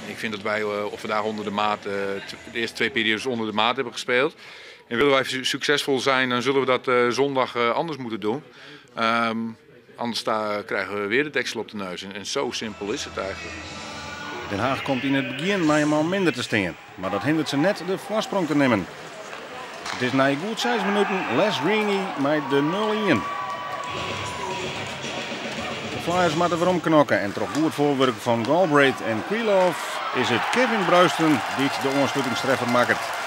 Ik vind dat wij op vandaag onder de maat, de eerste twee periodes onder de maat hebben gespeeld. En willen wij succesvol zijn, dan zullen we dat zondag anders moeten doen. Anders daar krijgen we weer de deksel op de neus. En zo simpel is het eigenlijk. Den Haag komt yn it begjin mei in man minder te stean, mar dat hinderet se net de foarsprong te nimmen. It is nei goed 6 minuten Les Reaney mei de 0-1. De Flyers moatte weromknokke en troch goed foarwurk fan Galbraith en Krylov is it Kevin Bruisten dy't de oanslutingstreffer makket.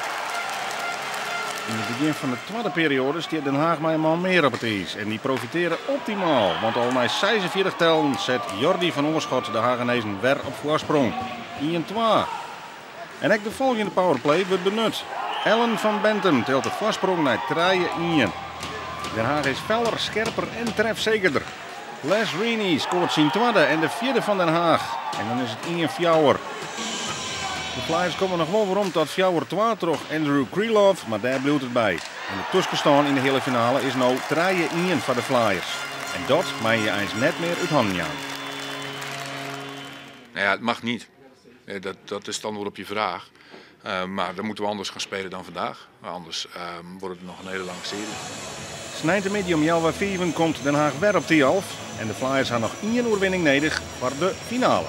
Yn it begjin fan de twadde perioade stiet Den Haag mei in man mear op it iis en dy profitearje optimaal, want al nei 46 tellen set Jordi van Oorschot de Hagenezen wer op foarsprong. 1-2. En ek de folgjende powerplay wurdt benut. Ellen van Bentum tilt de foarsprong nei 3-1. Den Haag is feller, skerper en trefsekerder. Les Reaney skoart syn twadde en de fjirde fan Den Haag. En dan is it 1-4. De Flyers komme noch wol werom ta 4-2 troch Andrew Krylov, mar dêr bliuwt it by. En de tuskenstân yn de heale finale is no 3-1 foar de Flyers. En dat meie je eins net mear út hannen jaan. Nou ja, het mag niet. Dat is het antwoord op je vraag. Maar dan moeten we anders gaan spelen dan vandaag. Maar anders wordt het nog een hele lange serie. Sneintemiddei om 4:30 komt Den Haag wer op Thialf. En de Flyers ha noch ien oerwinning nedich foar de finale.